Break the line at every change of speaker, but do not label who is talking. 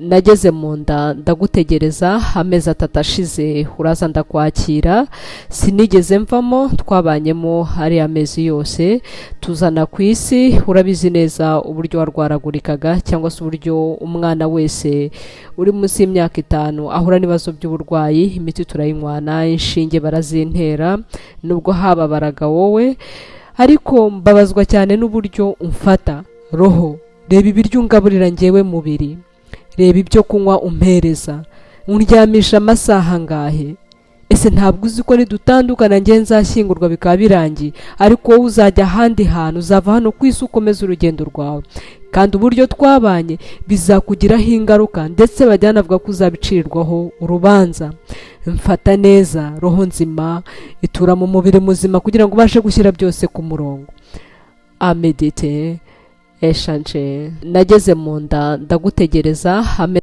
Nageze mu nda ndagutegereza, amezi 3 ashize uraza ndakwakira, sinigeze mvamo, twabanyemo ari amezi yose tuzana ku isi. Urabizi neza uburyo warwaragurikaga, cyangwa se uburyo umwana wese uri munsi y'imyaka 5 ahura n'ibibazo by'uburwayi. Imiti turayinywana, inshinge barazintera, nubwo hababaraga wowe, ariko mbabazwa cyane n'uburyo umfata. Roho, reba ibiryo ungaburira ngewe mubiri, reba ibyo kunywa umpereza, undyamisha amasaha angahe? Ese ntabwo uzi ko nidutandukana ngewe nzashyingurwa bikaba birangiye, ariko wowe uzajya ahandi hantu, uzava hano ku isi ukomeza urugendo rwawe, kandi uburyo twabanye bizakugiraho ingaruka, ndetse bajya banavuga ko uzabicirirwaho urubanza. Mfata neza, roho nzima itura mu mubiri muzima, kugira ngo ubashe gushyira byose ku murongo. À méditer, échanger. Nageze mu nda ndagutegereza.